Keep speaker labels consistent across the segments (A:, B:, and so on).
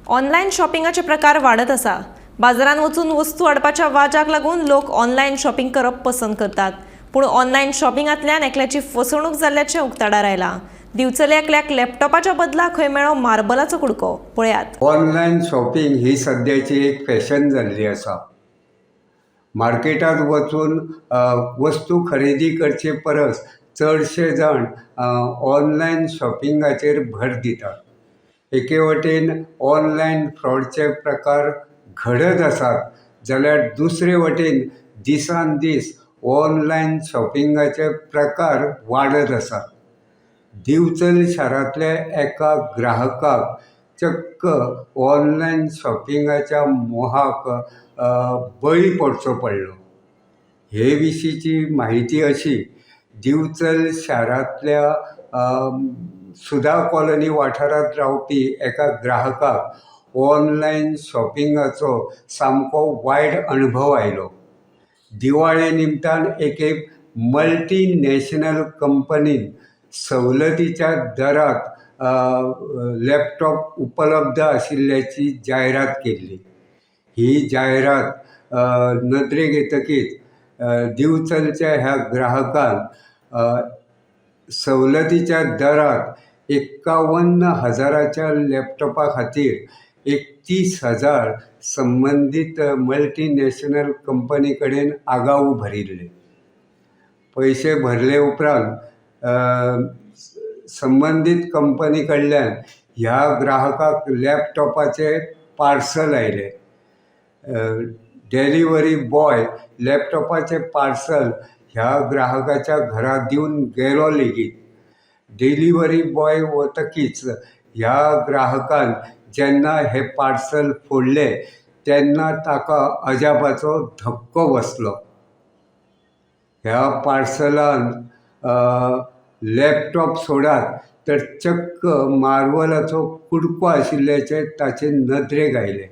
A: Online शॉपिंगाचे प्रकार वाडत आसा. बाजारांत वचून वस्तू हाडपाच्या वाजाक लागून लोक ऑनलायन शॉपिंग करप पसंत करतात. पूण ऑनलायन शॉपिंगांतल्यान एकल्याची फसवणूक जाल्ल्याचें उक्ताडार आयलां. दिवचले एकल्याक लॅपटॉपाच्या बदला खंय मेळ्ळो मार्बलाचो कुडको, पळयात.
B: ऑनलायन शॉपिंग ही सद्याची एक फॅशन जाल्ली आसा. मार्केटांत वचून वस्तू खरेदी करचे परस चडशे जाण ऑनलायन शॉपिंगाचेर भर दितात. एके वटेन ऑनलायन फ्रॉडचे प्रकार घडत आसात, जाल्यार दुसरे वटेन दिसान दीस ऑनलायन शॉपिंगाचे प्रकार वाडत आसात. दिवचल शारांतल्या एका ग्राहकाक चक्क ऑनलायन शॉपिंगाच्या मोहाक बळी पडचो पडलो. हे विशींची म्हायती अशी, दिवचल शारांतल्या सुधा कॉलनी वाठारांत रावपी एका ग्राहकाक ऑनलायन शॉपिंगाचो सामको वायट अणभव आयलो. दिवाळे निमतान एके मल्टीनॅशनल कंपनीन सवलतीच्या दरांत लॅपटॉप उपलब्ध आशिल्ल्याची जायरात केल्ली. ही जायरात नदरेक येतकीच दिवचलच्या ह्या ग्राहकान सवलतीच्या दरांत 51 हजाराच्या लॅपटॉपा खातीर 31,000 संबंदीत मल्टीनॅशनल कंपनी कडेन आगाऊ भरिल्ले. पयशे भरले उपरांत संबंदीत कंपनी कडल्यान ह्या ग्राहकाक लॅपटॉपाचें पार्सल आयलें. डॅलिवरी बॉय लॅपटॉपाचें पार्सल ह्या ग्राहकाच्या घरा दिवन गेलो लेगीत. डिलिव्हरी बॉय वतकीच ह्या ग्राहकान जेन्ना हें पार्सल फोडलें तेन्ना ताका अजापाचो धक्को बसलो. ह्या पार्सलान लॅपटॉप सोडात, तर चक्क मार्बलाचो कुडको आशिल्ल्याचें ताचे नदरेक आयलें.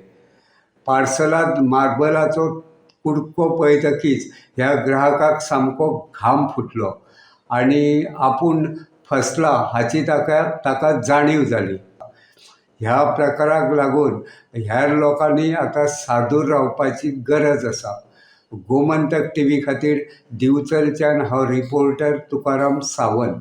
B: पार्सलांत मार्बलाचो कुडको पळयतकीच ह्या ग्राहकाक सामको घाम फुटलो आनी आपूण फसला हाची ताका जाणीव जाली. ह्या प्रकाराक लागून हेर लोकांनी आतां सादूर रावपाची गरज आसा. गोमंतक टीव्ही खातीर दिवचलच्यान हांव रिपोर्टर तुकाराम सावंत.